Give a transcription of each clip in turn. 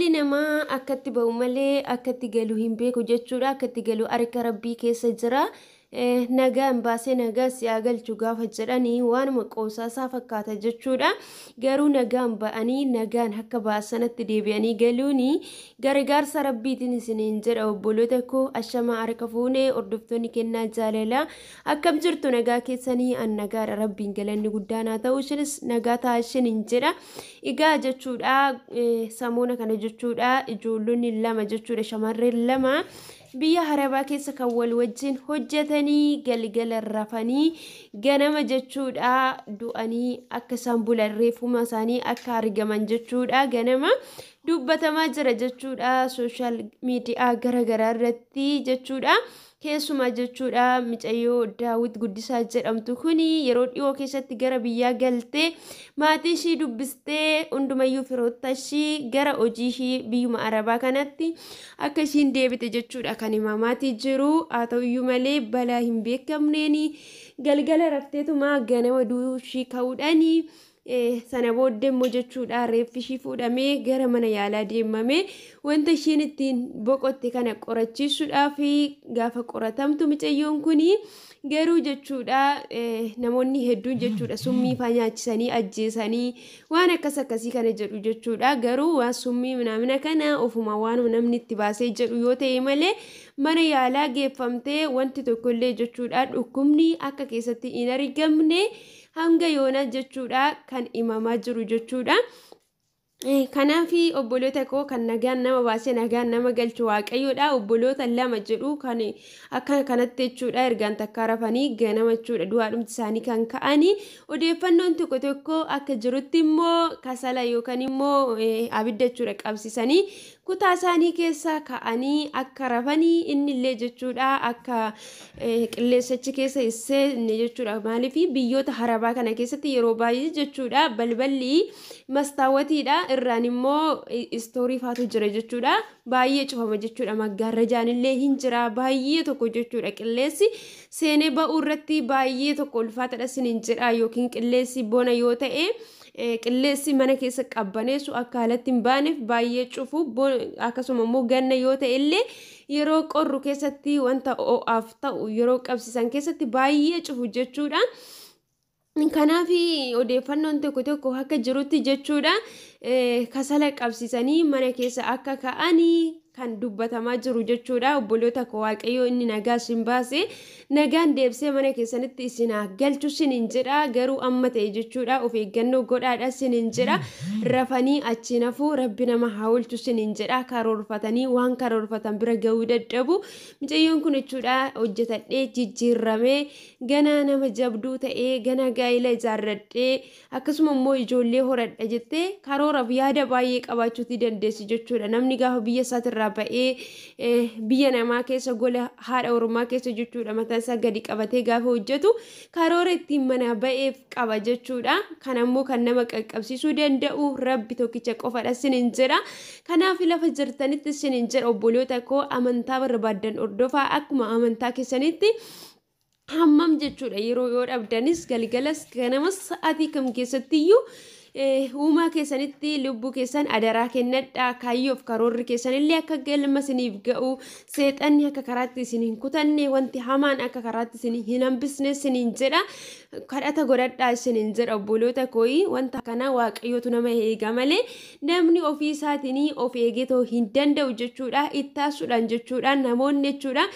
Dhalli namaa akkatti ba'u malee akkatti galu hin beeku jechuudha. Akkatti galu harka Rabbii keessa jira. Nagaan baasee nagaa si haa galchu gaafa jedhanii waanuma qoosaasaa fakkaata jechuudha. Garuu nagaan ba'anii nagaan akka baasanatti deebi'anii galuuni gargaarsa Rabbiitiin isiniin jedha obboloota koo. Ashamaa, harka fuunee hordoftoonni kennaa jaalalaa, akkam jirtu? Nagaa keessanii? An nagaadha, Rabbiin galanni guddaan haa ta'u. Isinis nagaa ta'a isiniin jedha. Egaa jechuudha, samoona kana jechuudha, ijoollonni lama jechuudha, shamarreen lama biyya Arabaa keessa kan wal wajjin hojjetanii galgala rafanii ganama jechuudha du'anii akka isaan bulan, reeffuma isaanii akka argaman jechuudha ganama dubbatamaa jira jechuudha, social media garaagaraa irratti jechuudha. Keessumaa jechuudha, mucayyoo Daawit Guddisaa jedhamtu kuni yeroo dhiyoo keessatti gara biyyaa galtee maatii ishii dubbistee hundumayyuu firoota ishii gara hojii ishii biyyuma Arabaa kanatti akka ishiin deebite jechuudha kan himamaatii jiru. Haa ta'uyyuu malee balaa hin beekamneen galgala rafteetuma ganama du'uu ishii ka'uudhaani, sana booddee immoo jechuudha reeffi ishii fuudhamee gara mana yaalaa deemamee wanta ishiin ittiin boqotte kana qorachiisuudhaaf gaafa qoratamtu, mucayyoon kuni garuu jechuudha namoonni hedduun jechuudha summii faa nyaachisanii ajjeesanii waan akkas akkasii kana jedhu jechuudha. Garuu waan summii minaamina kana ofuma waan namni itti baasee jedhu yoo ta'e malee, mana yaalaa geeffamtee wanti tokkollee jechuudha dhukkubni akka keessatti hin argamne hanga yoona jechuudha kan himamaa jiru jechuudha. Kanaaf obboloota koo, kan nagaan nama baasee nagaan nama galchu Waaqayyoodha. Obboloota lama jedhu kan akka kanatti jechuudha ergaan takkaa rafanii ganama jechuudha du'aadhumti isaanii kan ka'anii. Odeeffannoon tokko tokko akka jirutti immoo kasala yookaan immoo abidda jechuudha qabsiisanii kutaa isaanii keessa ka'anii akka rafanii, innillee jechuudha akka qilleensachi keessa hin jechuudha. Maaliif, biyyoota Arabaa kana keessatti yeroo baay'ee jechuudha balballi mastaawwatiidha, irraan immoo istoorii faatu jira jechuudha, baay'ee cufama jechuudha. Maggaarrajaan illee hin jira baay'ee tokko jechuudha. Qilleensi seenee ba'uu irratti baay'ee tokko ulfaatadha sinin jedha. Yookiin qilleensi bona yoo ta'e, qilleensi mana keessa qabbaneessu akka haalatti hin baaneef baay'ee cufu. Akkasuma immoo ganna yoo ta'e illee, yeroo qorru keessatti wanta ho'aaf ta'u yeroo qabsiisan keessatti baay'ee cufu jechuudha. Kanaaf odeeffannoon tokko tokko akka jirutti jechuudha kasala qabsiisanii mana keessa akka ka'anii kan dubbatamaa jiru jechuudha. Obboloota koo, Waaqayyoo inni nagaa isin baase nagaan deebisee mana keessanitti isin haa galchu isiniin jedha. Garuu amma ta'e jechuudha of eeggannoo godhaadha isiniin jedha. Rafanii achi nafuu Rabbi nama haa oolchu isiniin jedha. Karoorfatanii waan karoorfatan bira gahuu dadhabu. Mucayyoon kun jechuudha hojjetadhee jijjiirramee gana nama jabduu ta'ee, gana gaa'ela ijaarradhee, akkasuma immoo ijoollee horadha jettee karooraaf yaada baay'ee qabaachuutii dandeessi jechuudha. Namni gaafa biyya isaatirraa ba'ee biyya namaa keessa, gola haadha ormaa keessa jechuudha mataa isaa gadi qabatee gaafa hojjetu, karoora ittiin manaa ba'eef qaba jechuudha. Kan ammoo kan nama qaqqabsiisuu danda'u Rabbi tokkicha qofadha sinin jedha. Kanaaf lafa jirtanitti sinin jedha, obboloota koo, amantaa barbaaddan hordofaa. Akkuma amantaa keessanitti hammam jechuudha yeroo yoo dhabdanis, galgalas ganamas sa'aatii kam keessattiyyuu uumaa keessanitti lubbuu keessan adaraa kennadhaa. Kaayyoof karoorri keessanillee akka galma isiniif ga'u, seexanni akka karaatti isin hin kutanne, wanti hamaan akka karaatti isin hin hambisne isiniin jedha, kadhata godhadhaa isiniin jedha obboloota kooyi. Wanta kana Waaqayyootu nama eega malee namni ofii isaatiin of eegetoo hin danda'u jechuudha. Ittaasuudhaan jechuudha namoonni jechuudha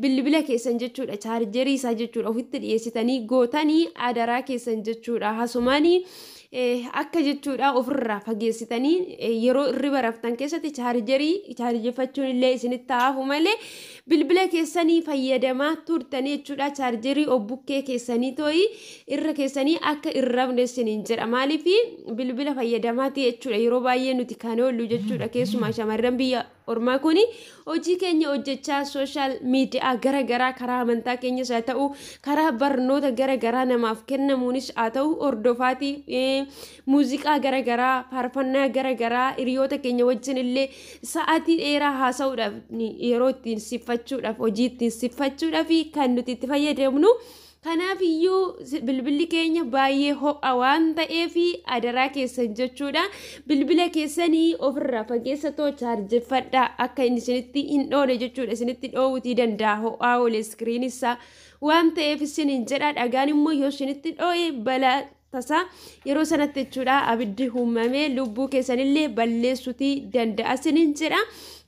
bilbila keessan jechuudha chaarjerii isaa jechuudha ofitti dhiyeessitanii gootanii adaraa keessan jechuudha hasumaanii akka jechuudha ofirraa fageessitanii yeroo irriba raftan keessatti chaarjerii chaarjeffachuun illee isinitti hafu malee, bilbila keessanii fayyadamaa turtanii jechuudha chaarjerii obbukkee keessanii tooyi irra keessanii akka hin rafne isiniin jedha. Maaliif, bilbila fayyadamaati jechuudha yeroo baay'ee nuti kan oollu jechuudha. Keessumaa shamarran biyya ormaa kuni hojii keenya hojjechaa social media gara garaa karaa amantaa keenyas haa ta'u, karaa barnoota gara garaa namaaf kennamuunis haa ta'u hordofaatii, muuziqaa gara garaa, faarfannaa gara garaa, hiriyoota keenya wajjin illee sa'aatii dheeraa haasa'uudhaaf, yeroo ittiin siffachuudhaaf, hojii ittiin siffachuudhaaf kan nuti itti fayyadamnu. Kanaaf iyyuu bilbilli keenya baay'ee ho'a waan ta'eef adaraa keessan jechuudha. Bilbila keessanii ofirraa fageessatoo chaarjeffadhaa, akka inni isinitti hin dhoone jechuudha. Isinitti dhoowutii danda'a ho'aa oole iskiriin isaa waan ta'eef isiniin jedha. Dhagaan immoo yoo isinitti dhoo'e balaa tasaa yeroo sanatti jechuudha, abiddi uumamee lubbuu keessanillee balleessuutii danda'a isiniin jedha.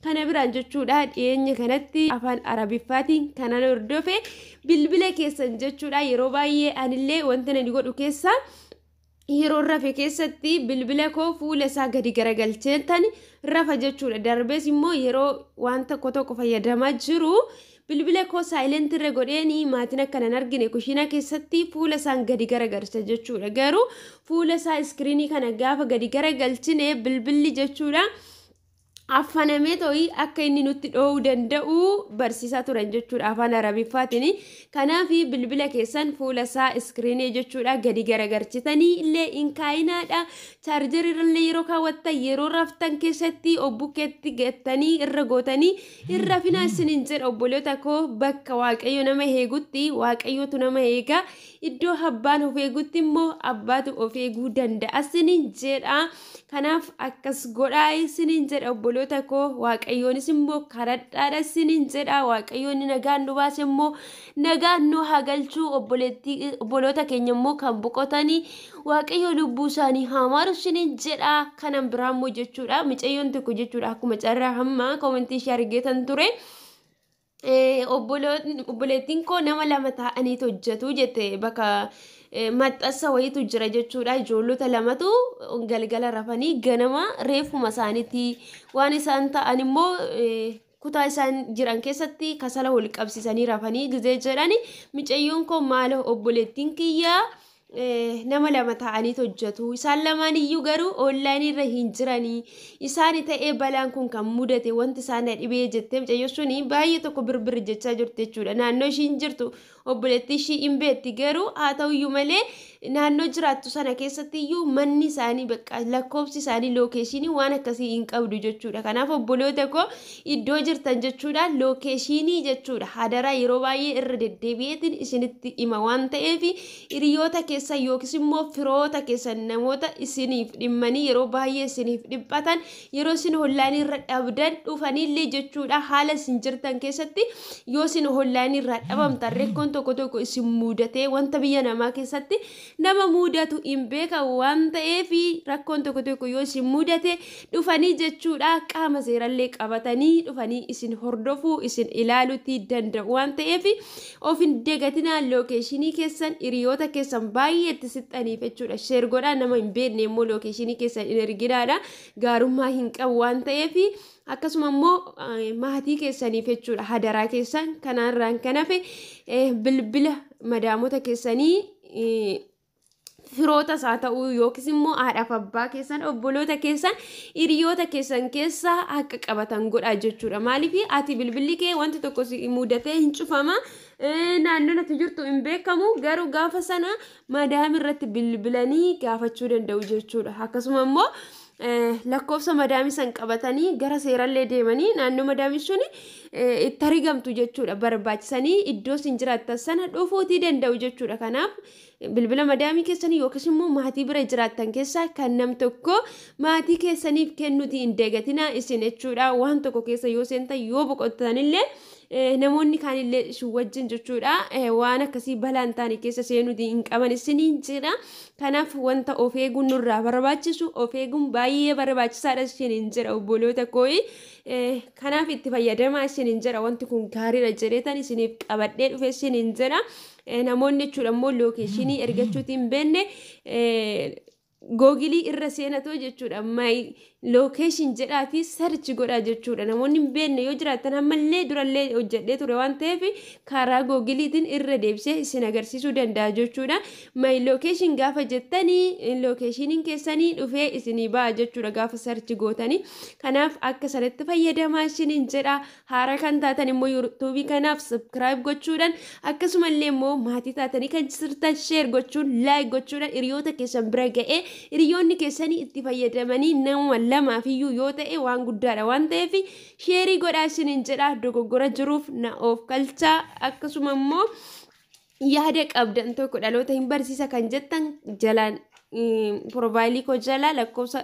Kana biraan jechuudha, dhiyeenya kanatti afaan Arabiffaatiin kanan hordofe, bilbila keessan jechuudha, yeroo baay'ee anillee wanta ani godhu keessaa yeroo rafe keessatti bilbila koo fuula isaa gadi garagalcheetan rafa jechuudha. Darbees immoo yeroo waan tokko tokko fayyadamaa jiru bilbila koo silent irra godheeni maatiin akka nan argine kushiinaa keessatti fuula isaan gadi garagalcha jechuudha. Garuu fuula isaa iskiriinii kana gaafa gadi garagalchine bilbilli jechuudha, affanamee ta'ii akka inni nutti dhoowuu danda'u barsiisaa turan jechuudha afaan Arabiffaatiin. Kanaaf bilbila keessan fuula isaa iskiriinii jechuudha gadi garagalchitanii illee hin kaayinaadha. Chaarjarii irrallee yeroo kaawwattan, yeroo raftan keessatti obbukeetti gattanii irra gootanii hin rafinaa isiniin jedha, obboloota koo. Bakka Waaqayyo nama eegutti Waaqayyotu nama eega. Iddoo abbaan of eegutti immoo abbaatu of eeguu danda'a isiniin jedha. Kanaaf akkas godhaa isiniin jedha, obboloota koo. Waaqayyoonis immoo kadhadhaadha isiniin jedha. Waaqayyoon nagaan nu baase immoo nagaan nu haa galchuu. Obboloota keenya immoo kan boqotanii Waaqayyo lubbuu isaanii haa maaru isiniin jedha. Kanan biraa immoo jechuudha, mucayyoon tokko jechuudha, akkuma carraa hamma koomentii ishee argeetan ture. Obboleettiin koo nama lama ta'aniitu hojjetu jette. Bakka maxxansa wayiitu jira jechuudha. Ijoollota lamatu galgala rafanii ganama reefuma isaaniitti waan isaan ta'an immoo kutaa isaan jiran keessatti kasala wal qabsiisanii rafanii gizee jedhani, mucayyoon koo maala, obboleettiin kiyyaa nama lama ta'aniitu hojjetu. Isaan lamaan iyyuu garuu onlaayinii irra hin jiranii. Isaan ta'ee balaan kun kan mudate, wanti isaan dhibee jettee mucayyoo suni baay'ee tokko birbir jechaa jirti jechuudha. Naannoo ishiin jirtu obboleettii ishii hin beekti, garuu haa ta'uyyuu malee naannoo jiraattu sana keessatti iyyuu manni isaanii bakka lakkoofsi isaanii lookeeshinii waan akkasii hin qabdu jechuudha. Kanaaf obboloota koo, iddoo jirtan jechuudha, lookeeshinii jechuudha. Hadaraa, yeroo baay'ee irra deddeebi'eetiin isinitti hima waan ta'eef, hiriyoota keessan yookiis immoo firoota keessan, namoota isiniif dhimmanii yeroo baay'ee isiniif dhiphatan, yeroo isin onlaayinii irra dhabdan dhufanillee jechuudha, haala isin jirtan keessatti yoo isin onlaayinii irraa dhabamtan, rakkoon tokko tokko isin mudatee, wanta biyya namaa keessatti nama mudatu hin beekan waan ta'eef, rakkoon tokko tokko yoo isin mudate dhufanii jechuudha qaama seerallee qabatanii dhufanii isin hordofuu, isin ilaaluutti danda'u waan ta'eef of hin dagatinaa. Lookeeshinii keessan hiriyoota keessan baay'ee itti sixxaniif jechuudha share godhaa. Nama hin beekne immoo lookeeshinii keessan hin erginaadha, gaarummaa hin qabu waan ta'eef. Akkasuma immoo maatii keessaniif jechuudha, hadaraa keessan. Kanaarraan kan hafe bilbila madaamota keessanii, firoota isaa ta'uu yookiis immoo haadhaaf abbaa keessan, obboloota keessan, hiriyoota keessan keessaa akka qabatan godhaa jechuudha. Maaliif ati bilbilli kee wanti tokko si mudatee hin cufama, naannoon ati jirtu hin beekamu, garuu gaafa sana madaam irratti bilbilanii gaafachuu danda'u jechuudha. Akkasuma immoo lakkoofsa madaamii san qabatanii gara seerallee deemanii naannoo madaamii sun itti argamtu jechuudha, barbaachisanii iddoo isin jiraattan sana dhufuutii danda'u jechuudha. Kanaaf bilbila madaamii keessanii yookiis immoo maatii bira jiraattan keessaa kan nam tokko maatii keessaniif kennuuti hin dagatinaa isin jechuudha. Waan tokko keessa yoo seentan, yoo boqotanillee, namoonni kaanillee isin wajjin jechuudha waan akkasii balaan taane keessa seenuuti hin qaban isiniin jira. Kanaaf wanta of eeguun nurraa barbaachisu, of eeguun baay'ee barbaachisaadha isiniin jira, obboloota kooyi. Kanaaf itti fayyadamaa isiniin jira. Wanti kun gaariidha jedheetan isiniif qabadhee dhufe isiniin jira. Namoonni jechuudha immoo lookeeshinii ergachuuti hin beekne Googilii irra seenatoo jechuudha, "my location" jedhaati search godhaa jechuudha. Namoonni hin beekne yoo jiraatan, ammallee durallee hojjedhee ture waan ta'eef karaa googiliitiin irra deebisee isin agarsiisuu danda'a jechuudha. "My location" gaafa jettanii lookeeshiniin keessanii dhufee isinii ba'a jechuudha gaafa search gootanii. Kanaaf akka sanatti fayyadamaa isiniin jedha. Haara kan taatan immoo yuutuubii kanaaf subscribe gochuudhaan, akkasumallee immoo maatii taatanii kan jirtan share gochuun, like gochuudhaan hiriyoota keessan bira ga'ee hiriyoonni keessanii itti fayyadamanii, nama lamaaf iyyuu yoo ta'e waan guddaadha waan ta'eef sheerii godhaa isiniin jedha. Dogoggora jiruuf na of galchaa. Akkasuma immoo Yaada qabdan tokko dhaloota hin barsiisa kan jettan jalaan piroofaayilii koo jalaa lakkoofsa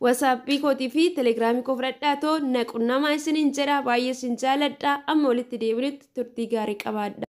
WhatsAppii kootii fi Telegiraamii koo fudhadhaa too na qunnamaa isiniin jedha. Baay'ee isin jaaladha. Amma walitti deebinutti turtii gaarii qabaadha.